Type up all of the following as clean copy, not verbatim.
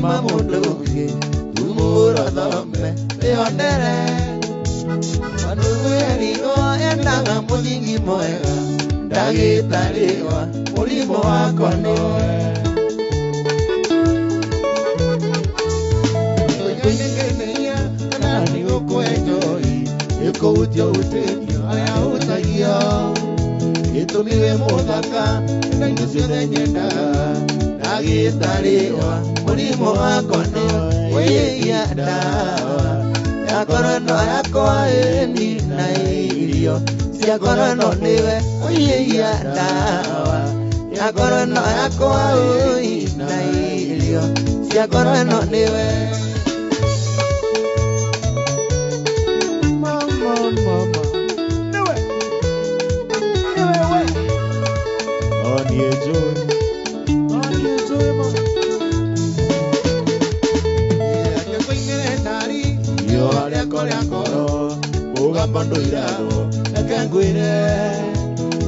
ma mũndũ ũngĩ tumũra thome wĩonere Manueli endaga mũthingi mwega ndagĩtarĩ wa mũrimũ wakwa nĩwe Nĩngenia kana nĩ ũkwenjoi ĩkũhutia ũtĩrio arĩa ũtagio gĩtũmi wĩ mũthaka na indo ciothe nyendaga ndagĩtarĩ wa mũrimũ wakwa nĩwe wĩia ndawa ya ngoro yakwa ĩni na irio cia ngoro nĩwe wĩia ndawa ya ngoro yakwa ĩni na irio cia ngoro nĩwe Mama, mama. Niwe. Niwe we. Oniĩ njũĩ Oniĩ njũĩ ma. Riũa rĩakwa rĩa ngoro mũgambo ndũiragwo reke ngwĩre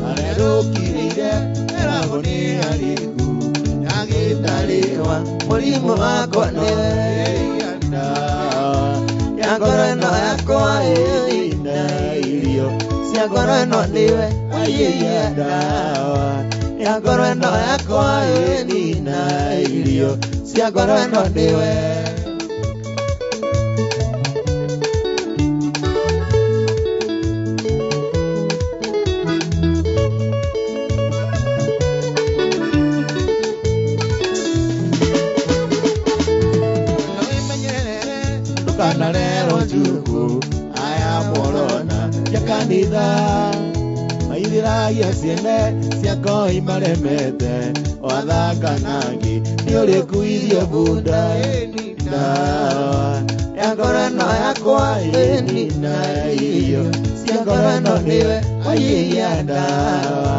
harĩa rũkirĩire eragwo nĩ harĩku ndagĩtarĩ wa mũrimũ wakwa nĩwe ya ngoro ĩno yakwa ĩna irio cia ngoro ĩno nĩwe waiya ndawa ya ngoro ĩno yakwa ĩna irio cia ngoro ĩno nĩwe Kanarero njugu aya morona ya kanitha maithiragia ciene cia ngoi maremete wathaka nangi nĩ ũrĩkuithio bunda ndawa ya ngoro ĩno yakwa ĩni na irio cia ngoro ĩno nĩwe waiya ndawa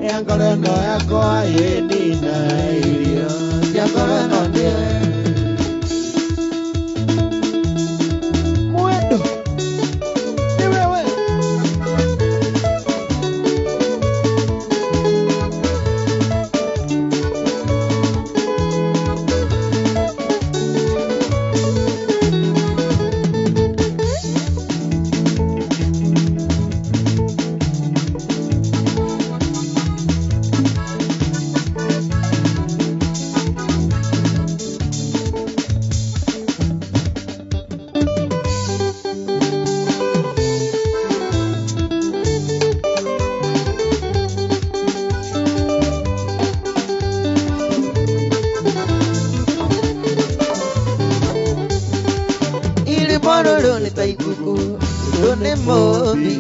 ya ngoro ĩno yakwa ĩni na irio cia ngoro ĩno nĩwe Mwendo. Niwe we. Irĩ nĩ ta ikuku rũ nĩ mũmbi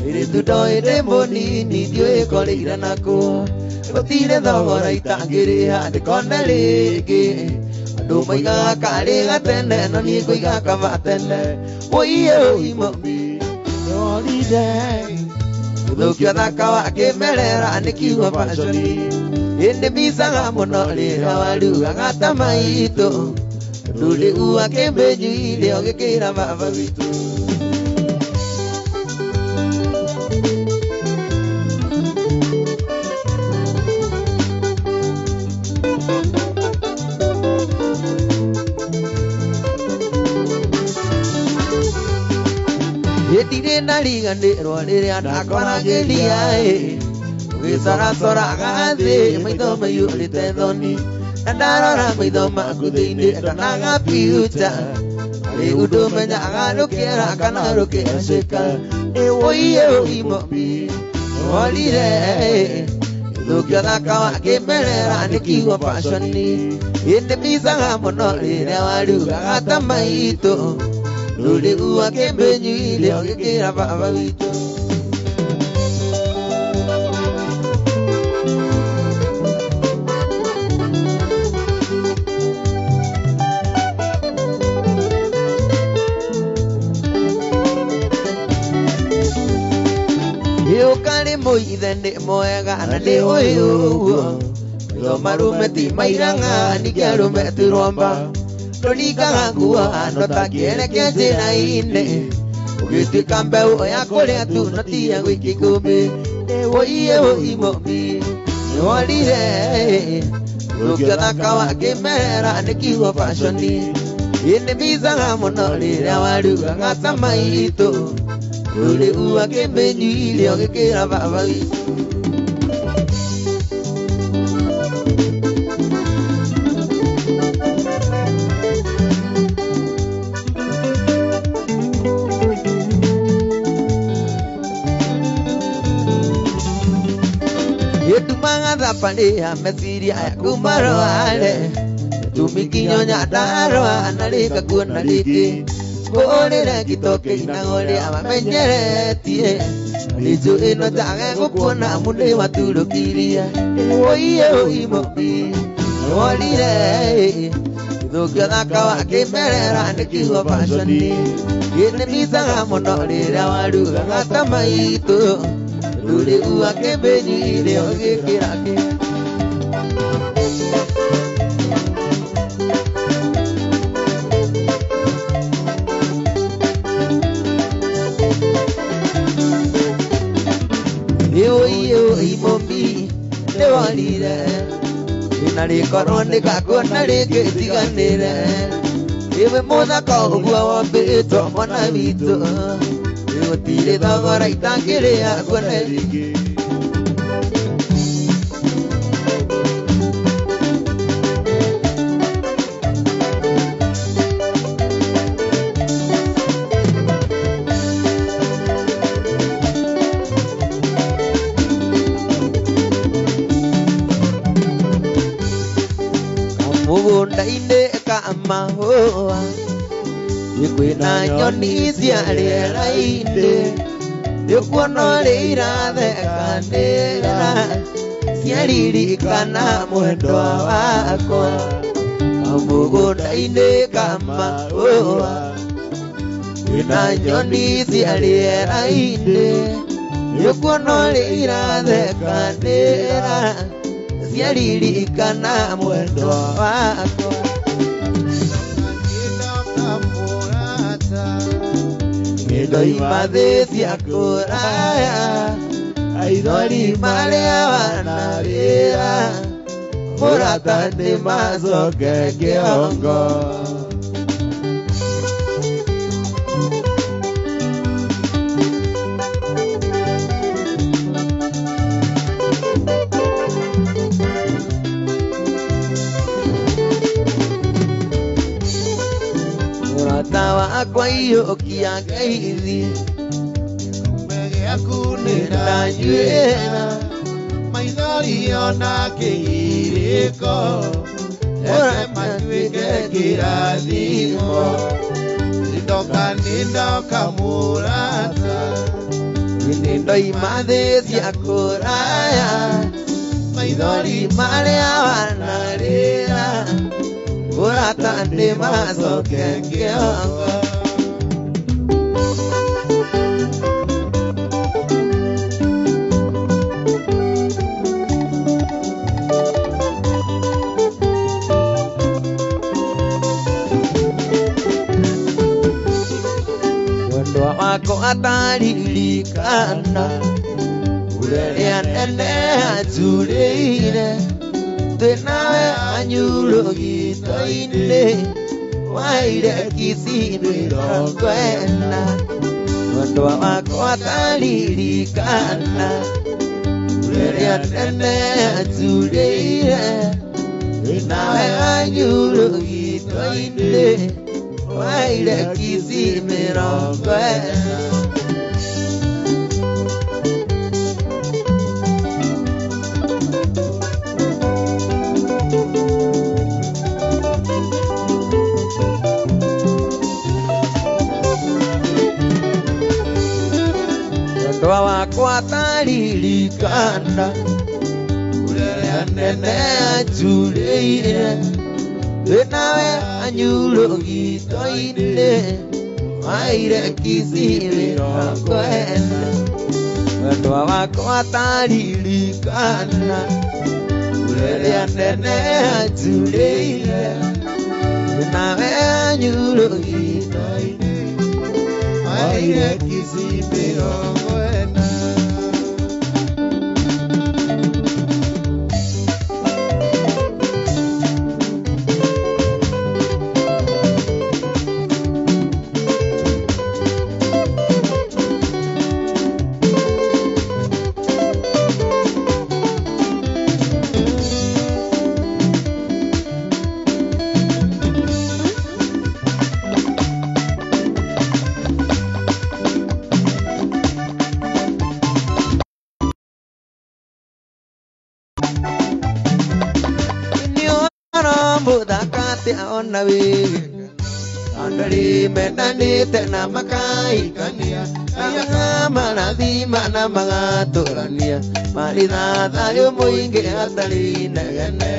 ĩrĩ ĩrĩ mũnini ndiũĩ koreire nakũ gũtirĩ thogora itangĩrĩha ndĩkone rĩngĩ andũ moigaga karĩ gatene no niĩ ngũiga kaba tene wũiye ũi mũmbi nĩworire gũthũkia thaka wa kĩmerera nĩ kiugo baconi ĩndĩ mbicaga mũno rĩrĩa warugaga ta maitũ Ndũrĩu akĩmĩnyuire ũgĩkĩra baba witũ Ndirĩ ndariganĩrwo rĩrĩa ndakwaragĩria ĩ ũgĩcoracoraga thĩ maitho maiyũrĩte thoni na ndarora maitho maku thĩinĩ ndonaga future rĩu ndũmenyaga rũkĩera kana rũkĩacĩka wũiye ũimomi worire gũthũkia thaka wa kĩmerera nĩ kiugo baconi ĩndĩ mbicaga mũno rĩrĩa warugaga ta maitũ rũrĩu akĩmĩnyuire ũgĩkĩra baba witũ Ũkarĩ mũithe nĩ mwega na nĩ ũĩ ũguo maitho marume ti mairang'a ningĩ arũme ti rwamba ndũringaga nguo no ta kĩereke njĩra-inĩ ũgĩtuĩka mbeũ ya kũrĩa tu no ti ya gũikia ikũmbĩ wũiye ũi mũmbi nĩworire Gũthũkia wa kĩmera nĩ kiugo fashion. Ĩnĩ mbicaga mũno rĩrĩa warugaga ta maitũ. Rũrĩu akĩmĩnyuire ũgĩkĩra baba witũ. Ĩtumaga thabarĩ ya meciria yaku marware. Tumikinyo nyandarũa na rĩngakuona rĩngĩ. Ngũrĩre gĩtoke inaga ũrĩa mamenyeretie. Nĩnjũĩ ĩno njage gũkuona amu nĩwaturũkirie. Ũiye ũi mũmbi nĩworire. Gĩthũkio thaka wa kĩmerera nĩ kiugo fashion. Ĩnĩ mbicaga mũno rĩrĩa warugaga ta maitũ. Rũrĩu akĩmĩnyuire ũgĩkĩra kĩ. Ĩũi mũmbi nĩworire. Na rĩkorwo nĩngakuona rĩngĩ tiganĩre. Ĩwe mũthaka ũguo wombĩtwo mwana witũ. Gũtirĩ thogora itangĩrĩha kuone rĩngĩ. Kamũgũnda-inĩ ka mahũa kwĩna nyoni cia rĩera-inĩ. Nĩũkuona ũrĩa irathekanĩra ciaririkana mwendwa wakwa. Kamũgũnda-inĩ ka mahũa kwĩna nyoni cia rĩera-inĩ. Nĩũkuona ũrĩa irathekanĩra ciaririkana mwendwa wakwa. Ndoima thĩ cia kũraya aithori marĩa wanarĩra mũrata nĩ macoke kĩongo. Mũrata wakwa iyũkia ngeithi. Gĩkombe gĩaku nĩndanyuĩra. Maithori ona kĩgirĩko. Reke matuĩke kĩrathimo. Nĩndoka nĩndoka mũrata. Nĩndoima thĩ cia kũraya maithori marĩa wanarĩra mũrata nĩ macoke kĩongo. Mwendwa wakwa ataririkana ũrĩa nene anjurĩire. Twĩ nawe anyurũgito-inĩ waire kici mĩrongo ĩna. Mwendwa wakwa ataririkana ũrĩa nene anjurĩire. Twĩ nawe anyurũgito-inĩ waire kici mĩrongo ĩna. Mwendwa wakwa ataririkana ũrĩa nene anjurĩire. Twĩ nawe anyurũgito-inĩ waire kici mĩrongo ĩna. Mwendwa wakwa ataririkana ũrĩa nene anjurĩire. Twĩ nawe anyurũgito-inĩ waire kici mĩrongo ĩna. mũthaka atĩa ona wĩ andũ mendanĩte na makaikania marathima na magatũrania marĩ na thayũ mũingĩ hatarĩ inegene.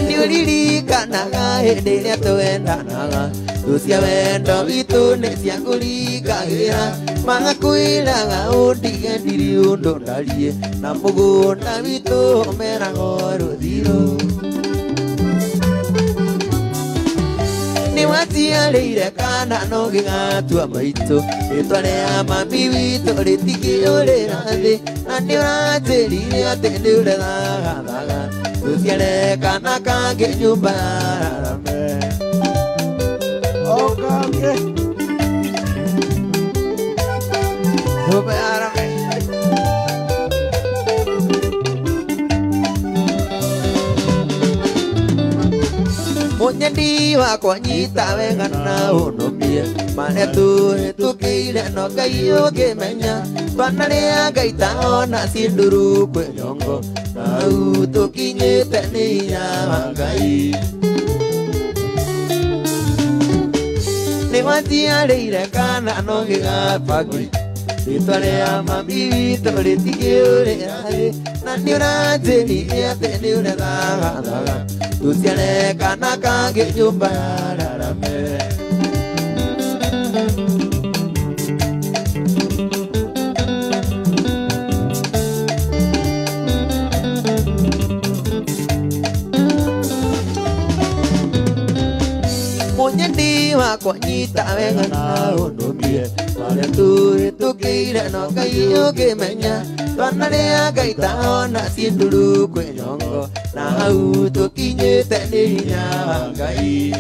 Nĩũririkanaga hĩndĩ ĩrĩa twendanaga thũ cia wendo witũ nĩ ciakũringagĩra magakwĩraga ũndige ndirĩ ũndũ ndarie na mũgũnda witũ ũmeragwo rũthirũ. Nĩwatiarĩire kana no gĩgatua maitũ rĩtwa rĩa mami witũ rĩtikĩũrĩra thĩ na nĩũranjĩrire atĩ nĩũrethagathaga tũciare kana kangĩ nyũmba ya arame. O kangĩ nyũmba ya arame. Mũnyendi wakwa nyita wega na ũnũmie marĩa tũhĩtũkĩire no Ngai ũngĩmenya twanarĩa Ngai ta ona ciĩ ndũrũ kwĩ nyongo na hau tũkinyĩte nĩ hinya wa Ngai. Nĩwatiarĩire kana no gĩgabangi rĩtwa rĩa mami witũ rĩtikĩũrĩra thĩ na nĩũranjĩrire atĩ nĩũrethagathaga tũciare kana kangĩ nyũmba ya arame. Mũnyendi wakwa nyita wega na ũnũmie marĩa tũhĩtũkĩire no Ngai ũngĩmenya twanarĩa Ngai ta ona ciĩ ndũrũ kwĩ nyongo na hau tũkinyĩte nĩ hinya wa Ngai.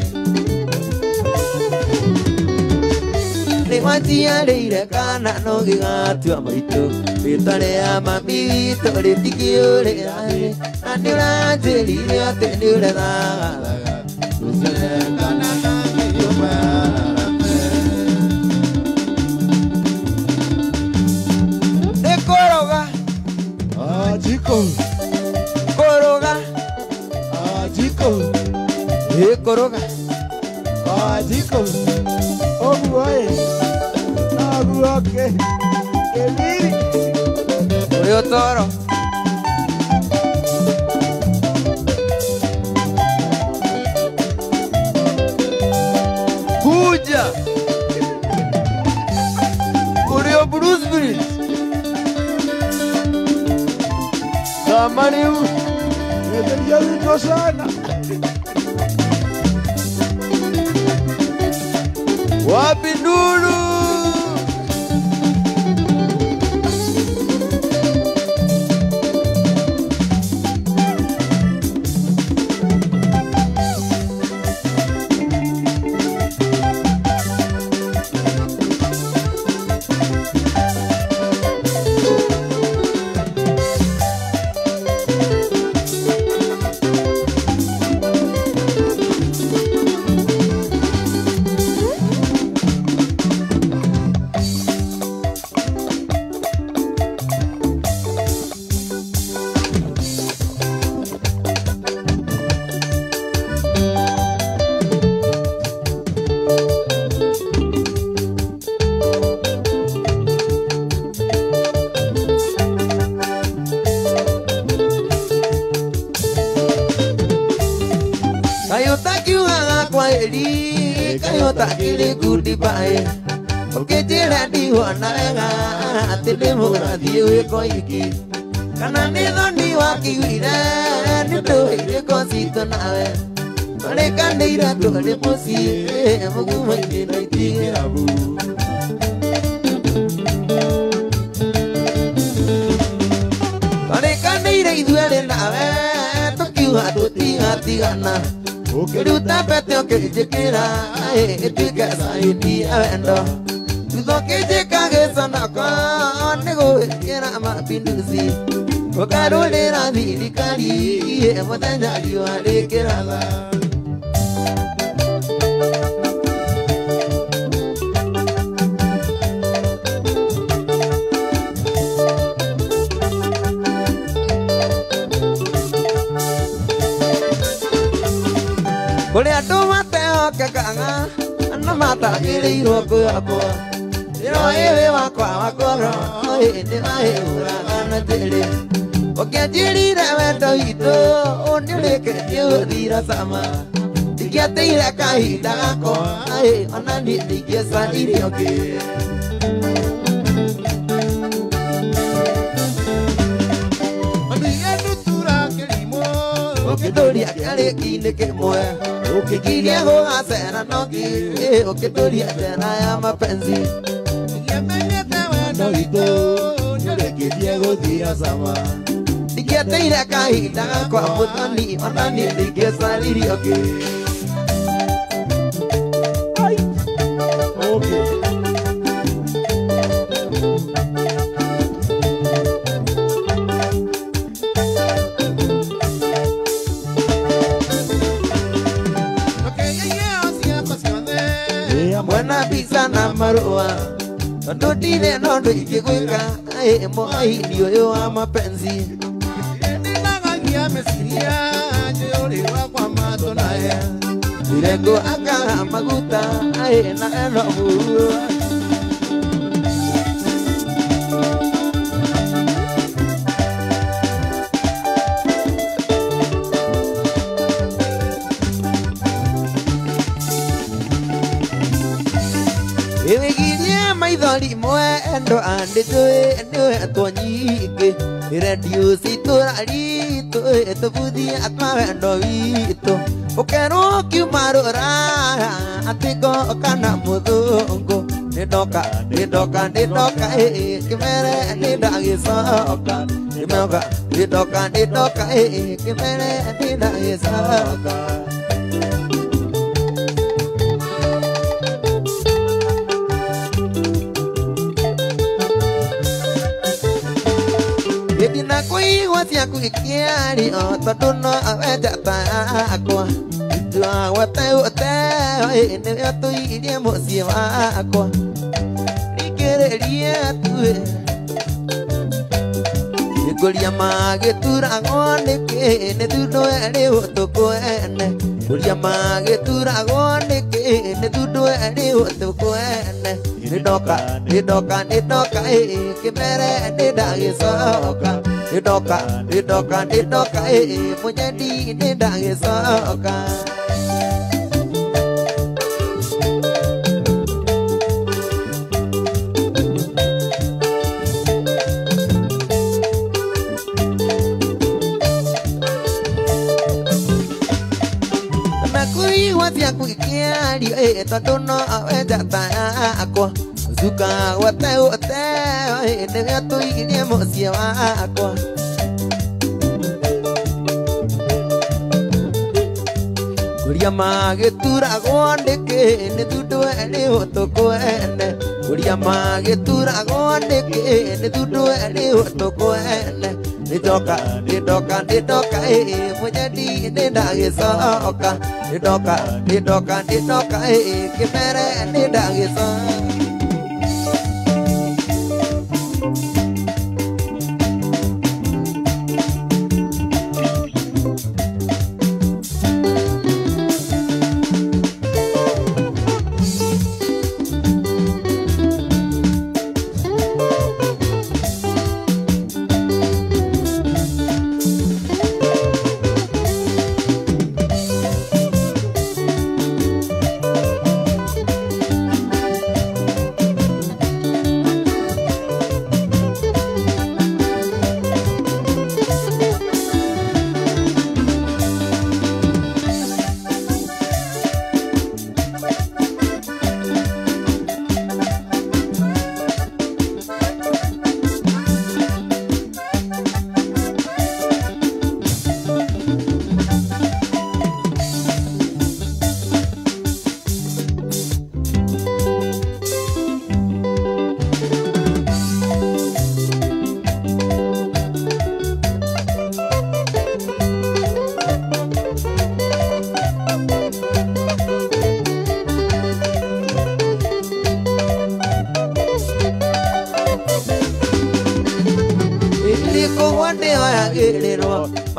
Nĩwatiarĩire kana no gĩgatua maitũ rĩtwa rĩa mami witũ rĩtikĩũrĩra thĩ na nĩũranjĩrire atĩ nĩũrethagathaga tũciare kana kangĩ nyũmba ya arame. Nĩ kũrũga Ajiko kũrũga Ajiko nĩ kũrũga Ajiko ũguo ĩ noguo kĩbiri ũrĩ ũtoro. Kuja kũrĩ o Bruce Bridge kama rĩu Nĩtheria witũ sana. Wapi nduru? Kayo takiugaga kwaheri kayo takĩrĩ goodbye ũkĩnjĩra ndihuana wega atĩ ndĩ mũrathiĩ wĩko ingĩ kana nĩ thoni wakĩiguire nĩ ũndũ wa irĩko citũ nawe twarĩkanĩire tũrĩ mũciĩ mũgumo-inĩ na itigĩrabu. Twarĩkanĩire ithuerĩ nawe tũkiuga tũtigatigana ũkĩruta pete ũkĩnjĩkĩra ĩtuĩke caĩni ya wendo thutha ũkĩnjĩka gĩconoko nĩ gwĩkĩra mapinduzi ũkarũrĩra thirikari mũthenya riũa rĩkĩratha. Kũrĩ andũ matehokekaga na matagĩrĩirwo kwĩhokwo. Ndĩroĩ wĩ wakwa wa ngoro, ndĩrahĩũraga na njĩrĩ. Ũkĩanjĩrire wendo witũ nĩũrĩkĩtie gũthira cama. Ndingĩateire kahinda gakwa, ona niĩ ndingĩecaririe ũngĩ. Ũkĩndũria kĩarĩki-inĩ kĩmwe, ũkĩngiria gũgacera noki, ũkĩndũria njera ya mapenzi. Ndingĩamenyete wendo witũ nĩũrĩkĩtie gũthira cama. Ndingĩateire kahinda gakwa mũthoni, ona niĩ ndingĩecaririe ũngĩ. Okay. Mwena mbica na marũa tondũ ndirĩ na ũndũ ingĩgwĩka, mũhaini ũyũ wa mapenzi. Ndinagagia meciria njiyũrĩrwo kwa matũ naye. Irengo akaga maguta na eno mũruo. Ĩwĩgirie maithori mwendo andĩtũĩ nĩwetwo nyingĩ. Redio citũra ritũ tũbuthia twa wendo witũ. Ũkerwo kiuma rũraya atĩ ngoka na mũthũngũ. Nĩndoka, nĩndoka, nĩndoka, kĩmere nĩndagĩcoka. Nĩndoka, nĩndoka, nĩndoka, kĩmere nĩndagĩcoka. Ndina kũigua ciaku ikĩario tondũ no we njata yakwa. Itua wate nĩwe ũtũirie mũciĩ wakwa. Rikĩrĩrie tuĩ ngũria magĩturagwo nĩkĩ nĩ thundũ erĩ ũtukũ ene. Ngũria magĩturagwo nĩkĩ nĩ thundũ erĩ ũtukũ ene. Nĩndoka, nĩndoka, nĩndoka, kĩmere nĩndagĩcoka. Nĩndoka, nĩndoka, nĩndoka, mũnyendi nĩndagĩcoka. Na kũigua ciaku ikĩario tondũ no we njata yakwa. Zuka wate wate nĩwe ũtũirie mũciĩ wakwa. Ngũria magĩturagwo nĩkĩ nĩ thundũ erĩ ũtukũ ene. Ngũria magĩturagwo nĩkĩ nĩ thundũ erĩ ũtukũ ene. Nĩndoka, nĩndoka, nĩndoka, mũnyendi nĩndagĩcoka. Nĩndoka, nĩndoka, nĩndoka, kĩmere nĩndagĩcoka.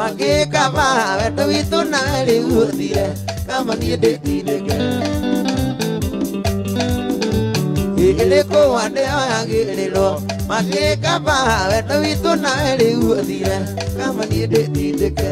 Makĩkaba wendo witũ nawe rĩu ũthire kama niĩ ndĩtindĩke ĩrĩ kũwa ndĩoyagĩrĩrwo makĩkaba wendo witũ nawe rĩu ũthire kama niĩ ndĩtindĩke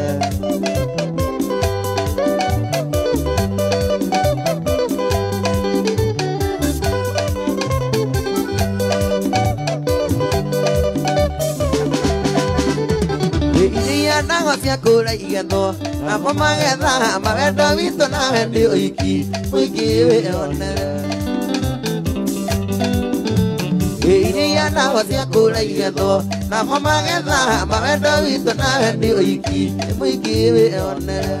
Nango cia kũra igethwo namo magetha mawendo witũ nawe nĩ ũiki mũingĩ wĩonere iria nango cia kũra igethwo namo magetha mawendo witũ nawe nĩ ũiki mũingĩ wĩonere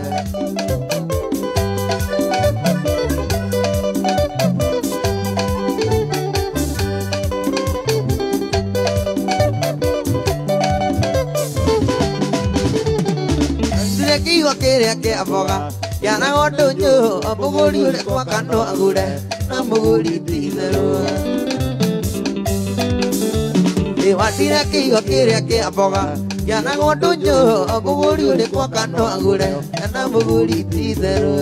Kiugo kĩrĩa kĩa mboga kĩaragwo ndũnyũ mũgũri ũrĩ gwaka no agũre na mũgũri ti itherũ Watire kiugo kĩrĩa kĩa mboga kĩaragwo ndũnyũ mũgũri ũrĩ gwaka no agũre na mũgũri ti itherũ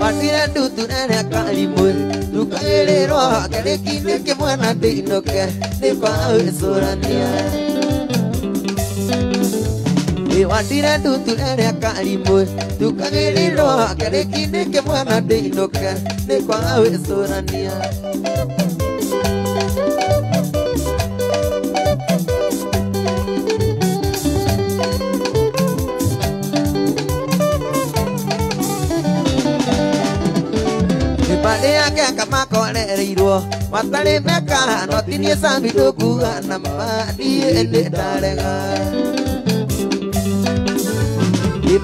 Watire ndutu ĩrĩa karimũ tukagĩrĩrwo kĩrĩki-inĩ kĩmwe na ndĩinũke nĩ kwaga gwĩcũrania Watire ndutu ĩrĩa karimũ tukagĩrĩrwo kĩrĩki-inĩ kĩmwe na ndĩinũke nĩ kwaga gwĩcũrania Marĩa keka makorereirwo matarĩ meka no ti niĩ Sami ndũkuga na ma niĩ nĩ ndarega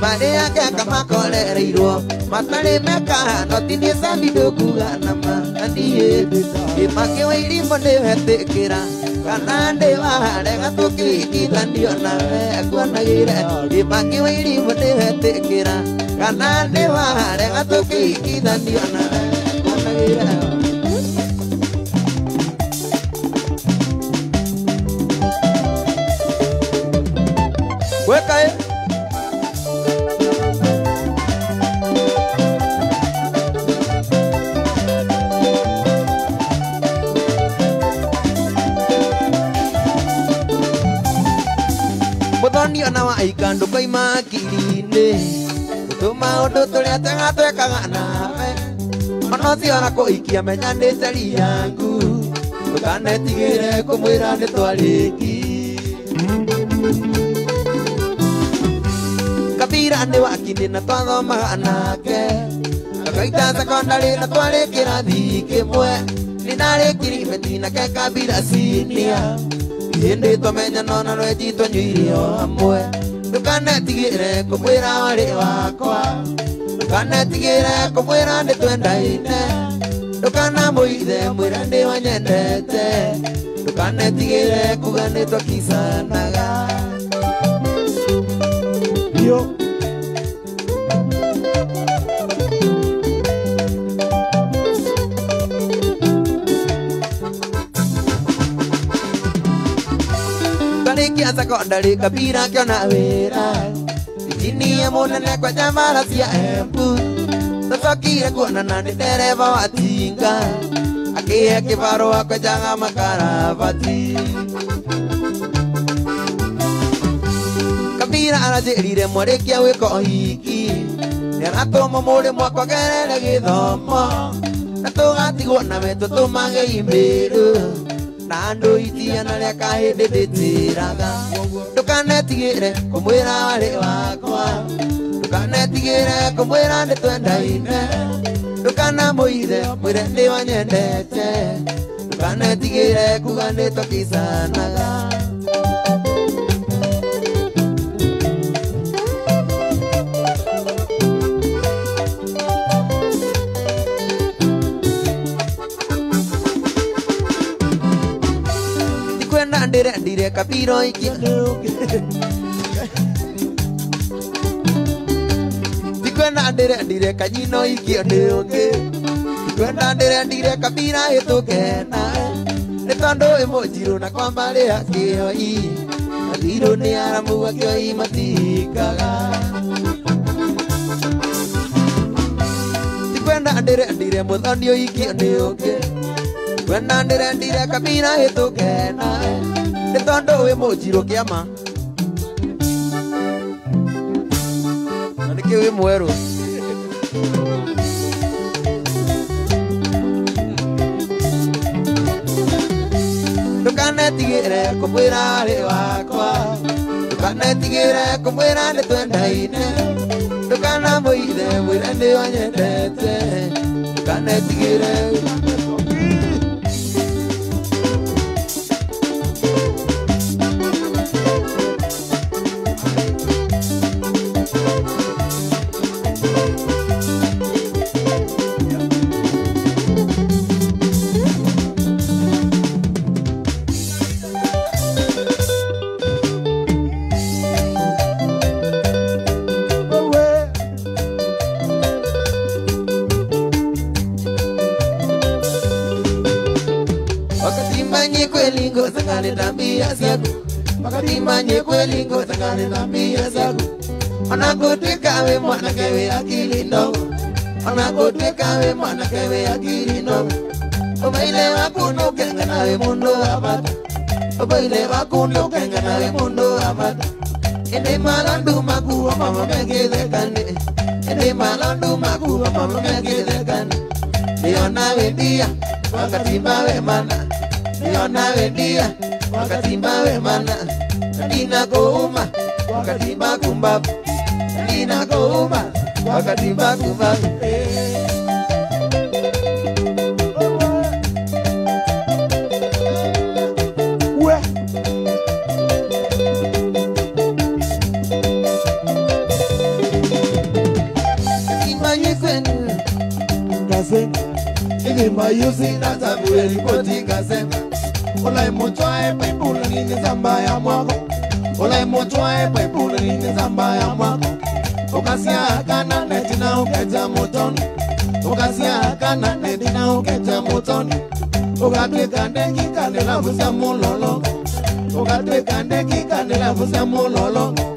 Marĩa keka makorereirwo matarĩ meka no ti niĩ Sami ndũkuga na ma niĩ Makĩwa irimũ nĩ wetĩkĩra kana ndĩ warega tũkĩhikithanio nawe kuonagĩre Makĩwa irimũ nĩ wetĩkĩra kana ndĩ warega tũkĩhikithanio nawe Weka Muthoni ona wa ikandũ koima akiri-inĩ tũmaũndũ tũrĩa twega twekaga nawe Ono ciora kũikia menya nĩ teri yaku ndũkanetigĩre kũmwĩra nĩ twarĩki Kabira nĩ wakinĩ na twathomaga nake tũkaita sekondarĩ na twarĩ kĩrathi kĩmwe nĩ ndarĩ kiribeti nake Kabira senior hĩndĩ twamenyana na rwenji twanyuire o hamwe ndũkanetigĩre kũmwĩra warĩ wakwa Ndũkanetigĩre kũmwĩra nĩ twendaine ndũkanamũithe mwĩre nĩ wanyendete ndũkanetigĩre kuga nĩ twakicanaga Yo Twarĩkia sekondarĩ Kabira akĩona wĩra Injinia mũnene kwenja mbara cia Embu tũcokire kuonana nĩ ndereba wa tinga akĩhe kĩbarũa kwenjaga makarabati Kabira aranjĩrire mwarĩkia gwĩka ũhiki nĩaratũmwo mũrĩmũ akongerere gĩthomo na tũgatigwo nawe tũtũmage imĩrũ na andũ itiana rĩa kahĩndĩ ndĩtĩraga ndũkanetigĩre kũmwĩra warĩ wakwa ndũkanetigĩre kũmwĩra nĩ twendaine ndũkanamũithe mwĩre nĩ wanyendete ndũkanetigĩre kuga nĩ twakicanaga Ndire Kabira ikia Ndikwenda Kwenda ndĩrendire kanyino ikio nĩ ũngĩ Kwenda ndĩrendire kabira ĩtũke nawe Nĩ tondũ wĩ mũnjirũ na kwa mbarĩ ya kĩoi Athirũ nĩ aramu akĩoi matikaga Kwenda ndĩrendire mũthoni ũikio nĩ ũngĩ Kwenda ndĩrendire kabira ĩtũke nawe Nĩ tondũ wĩ mũnjirũ kĩama Na nĩkĩ wĩ mwerũ Ndũkanetigĩre kũmwĩra arĩ wakwa Ndũkanetigĩre kũmwĩra nĩtwendaine Ndũkanamũithe mwĩre nĩwanyendete Ndũkanetigĩre Manye kweli ngoza kale na mbia zaku Onakutweka we mwanake we akili ndogo Onakutweka we mwanake we akili ndogo Ubaile wakunukenga nawe mundu abata Ubaile wakunukenga nawe mundu abata Ende malandu makuwa mama megethekane Ende malandu makuwa mama megethekane Niona wendia wakati mawe mana Niona wendia wakati mawe mana Nina kuuma wakati makumbavu Nina kuuma wakati makumbavu Imanye kwenu Kasenga Imayusi na tabu ripoti kasenga Olai motwae paipula nini zamba ya mwako Olai motwae paipula nini zamba ya mwako Ukasia kana netina ukeja motoni Ukasia kana netina ukeja motoni Ukatweka ndeki kanela vusa mulolongo Ukatweka ndeki kanela vusa mulolongo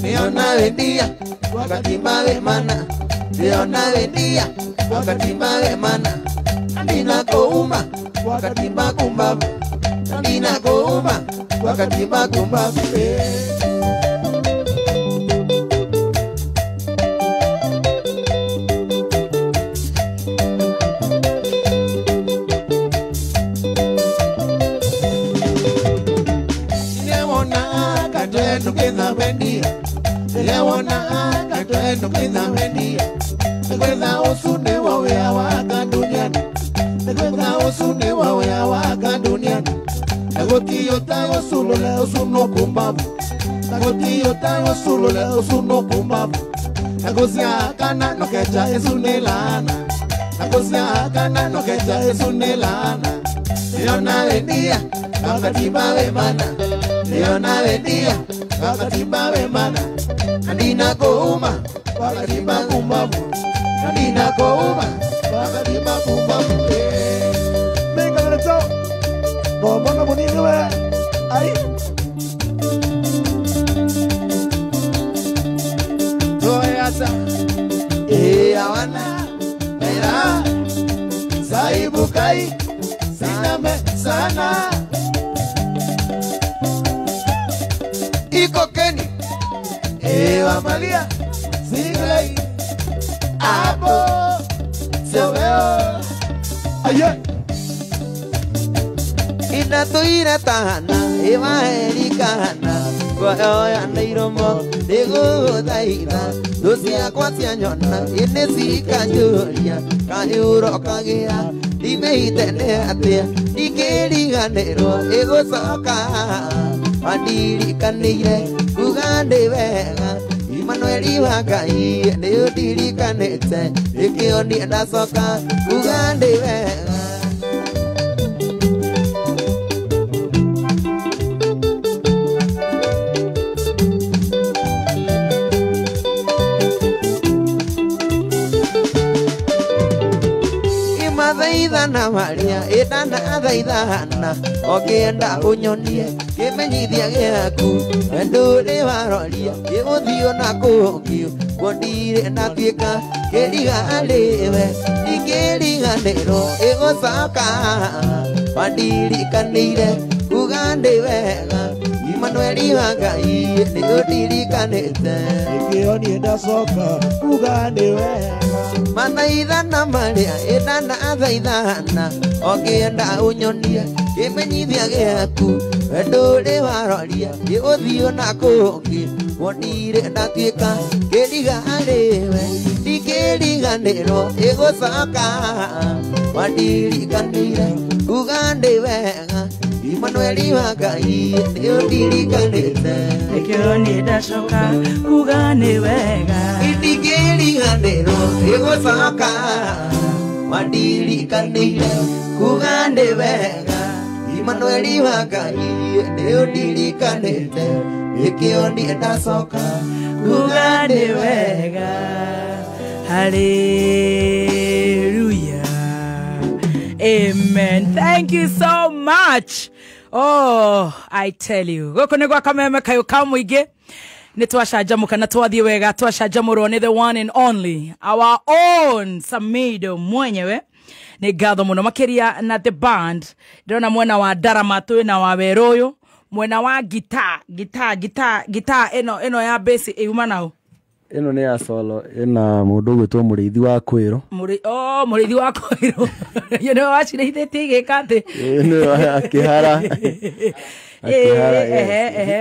Niona wendia wakati mawe mana Niona wendia wakati mawe mana Nina kuuma wakati makumbavu Nina kuuma wakati makumbavu Nilewona katwenu kwitha wendia Nilewona katwenu kwitha wendia Kwitha usune wawea waka duniani Kwitha usune wawea waka duniani Nagotiyota osulole osuno kumbavu Nagotiyota osulole osuno kumbavu Nagosia kana nokecha esunelana Nagosia kana nokecha esunelana Niona wendia wakati mawe mana Niona wendia wakati mawe mana Nina kuuma wakati makumbavu Nina kuuma wakati makumbavu Mega leto Bomona bonini we ai Toyata awana mera Saibukai siname sana Iko Keni Malia Singlei Abo Seweo Aye Inatuira tahana evaerikana Goya nairomo niguthaitha Thũ ciakwa cianyona ĩnĩ cikanjũria Kaĩ ũrokagĩra ndimĩite nĩ atĩa Ndingĩriganĩrwo ĩgũcoka Wandirikanĩire kuga ndĩ wega Imanueli wa Ngai nĩ ũndirikanĩte Nĩkĩo niĩ ndacoka kuga ndĩ wega Mathaithana maria ĩndana athaithana ũkĩenda ũnyonie kĩmenyithia gĩaku ndũrĩ waroria gĩgũthiĩ na kũngĩ kuondirĩ ndatuĩka kĩrigarĩwe ndingĩriganĩrwo ĩgũcoka wandirikanĩire kuga ndĩ wega Imanueli wa Ngai nĩ ũndirikanĩte nĩkĩo niĩ ndacoka kuga nĩ wega mathaithana maria ĩndana athaithana ũkĩenda ũnyonie kĩmenyithia gĩaku ndũrĩ waroria gĩgũthiĩ na kũngĩ wonire ndatuĩka kĩrigarĩwe ndingĩriganĩrwo ĩgũcoka wandirikanĩire kuga ndĩ wega Imanueli wa Ngai nĩ ũndirikanĩte nĩkĩo niĩ ndacoka kuga nĩ wega ndingĩriganĩrwo ĩgũcoka wandirikanĩire kuga ndĩ wega Imanueli wa Ngai nĩ ũndirikanĩte nĩkĩo niĩ ndacoka kuga nĩ wega. Hallelujah. Amen. Thank you so much. Oh, I tell you. Gũkũ nĩ gwa Kameme Kayũ ka Mũingĩ. Nĩ twacanjamũka na twathiĩ wega, twacanjamũrwo nĩ the one and only, our own Samidoh mwenyewe. Nĩ ngatho mũno makĩria na the band. Ndĩrona mwena wa ndarama twĩna wa werũ ũyũ, mwena wa gita ĩno ya bass ĩuma nao. Ĩno nĩ ya solo ĩna mũndũ ũgwĩtwo Mũrĩithi wa Kwĩrũ. Mũrĩithi wa Kwĩrũ. You know wacirĩithĩtie igĩka atĩ. Ĩno akĩhara.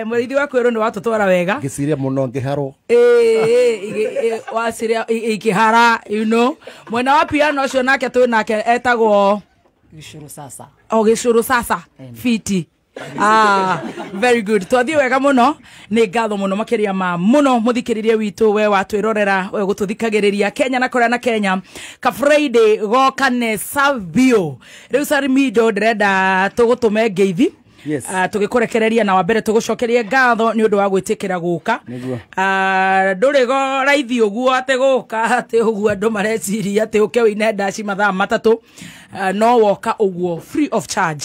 Mũrĩithi wa Kwĩrũ nĩ watũtwara wega. Ngĩciria mũno ngĩharwo. Waciria ikĩhara, you know. Mwena wa piano ũcio nake twĩ nake etagwo Gĩcũrũ Sasa. Oh, Gĩcũrũ Sasa. Fiti. Ah, very good. Twathiĩ wega mũno, nĩ ngatho mũno makĩria ma mũno mũthikĩrĩria witũ we watwĩrorera we gũtũthikagĩrĩria Kenya na kũrĩa na Kenya. Ka Friday goka ne Savio. Rĩu Samidoh ndĩrenda tũgũtũme ngeithi. Yes. Tũgĩkũrekereria na wa mbere tũgũcokerie ngatho nĩ ũndũ wa gwĩtĩkĩra gũka. Ndũrĩ go raithi ũguo atĩ gũka atĩ ũguo andũ mareciria atĩ ũke ũine ndaci mathaa matatũ, no woka ũguo free of charge.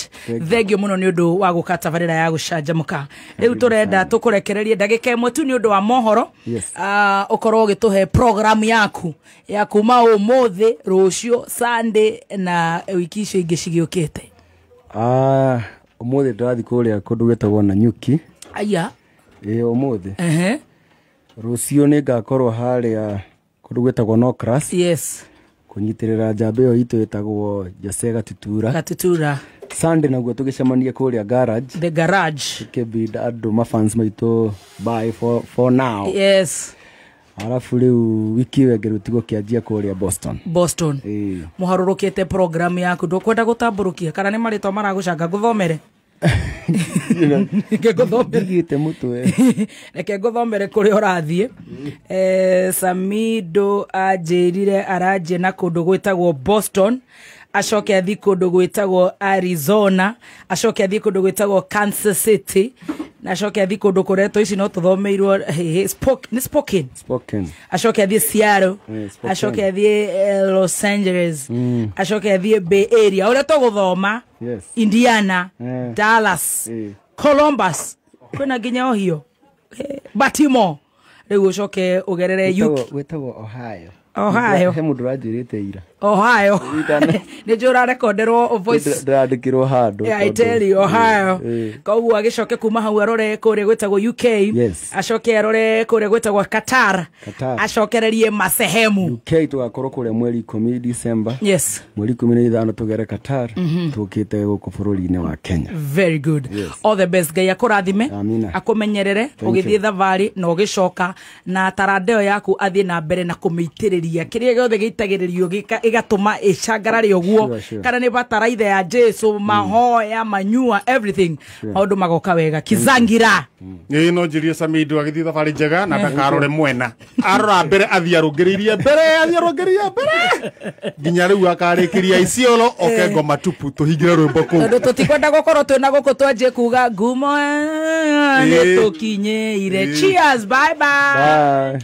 Thank you mũno nĩ ũndũ wa gũka tabarĩra ya gũcanjamũka. Rĩu tũrenda tũkũrekererie ndagĩka ĩmwe tu nĩ ũndũ wa mohoro. Ũkorwo ũgĩtũhe program yaku ya kuma ũmũthĩ, rũciũ, Sunday na wiki icio ingĩ cigĩũkĩte. Ũmũthĩ ndĩrathiĩ kũrĩa kũndũ gwĩtagwo Nanyuki. Aya. Ĩĩ ũmũthĩ. Rũciũ nĩ ngakorwo harĩa kũndũ gwĩtagwo Nocras. Yes. Kũnyitĩrĩra njamba ĩyo itũ ĩtagwo Jose Gatutura. Gatutura. Sunday naguo tũgĩcemania kũrĩa garage. The garage. Tũkĩbinda andũ mafans maitũ bye for now. Yes. Arafu rĩu wiki ĩyo ĩngĩ rĩu tũgũkĩanjia kũrĩa Boston. Boston. Mũharũrũkĩte program yaku ndũkwenda gũtambũrũkia kana nĩ marĩtwa maragũcanga ngũthomere? Ngĩgũthomere mũtwe. Reke ngũthomere kũrĩa ũrathiĩ. Samidoh anjĩrire aranjia na kũndũ gwĩtagwo Boston, acoke athiĩ kũndũ gwĩtagwo Arizona, acoke athiĩ kũndũ gwĩtagwo Kansas City, na acoke athiĩ kũndũ kũretwo ici no tũthomeirwo nĩ Spokane. Spokane. Acoke athiĩ Seattle, acoke athiĩ Los Angeles, acoke athiĩ Bay Area ũrĩa tũgũthoma. Yes. Indiana, Dallas, Columbus, kwĩna nginya Ohio, Baltimore. Rĩu ũcoke ũgerere UK. Gwĩtagwo Ohio. Ohio. He mũndũ ũranjĩrĩte ira. Ohio. Nĩ njũĩ ũrarekonderwo voice. Ndĩrandĩkĩrwo handũ. Yeah, I tell you, Ohio. Koguo agĩcoke kuma hau arore kũrĩa gwĩtagwo UK. Yes. Acoke arore kũrĩa gwĩtagwo Qatar. Acokererie masehemu. UK tũgakorwo kũrĩa mweri 10 December. Yes. Mweri 15 tũgere Qatar. Tũkĩte gũkũ bũrũri-inĩ wa Kenya. Very good. Yes. All the best. Ngai akũrathime. Amina. Akũmenyerere ũgĩthiĩ thabarĩ na ũgĩcoka na taranda ĩyo yaku athiĩ na mbere na kũmĩitĩrĩria kĩrĩa gĩothe gĩitagĩrĩrio ĩgatũma ĩcangarare ũguo, kana nĩ bataraitha ya Jesu, mahoya, manyua, everything. Maũndũ magoka wega. Kizangira. Ĩĩ no njirie Samidoh agĩthiĩ thabarĩ njega na ndakarore mwena. Arora mbere athiĩ arũngĩrĩirie mbere, athiĩ arũngĩrĩirie mbere. Nginya rĩu akarĩkĩria Isiolo oke ngoma tupu tũhingĩre rwĩmbo kũu. Tondũ tũtikwenda gũkorwo twĩna gũkũ twanjie kuga ngumo nĩ tũkinyĩire. Cheers, bye bye. Bye.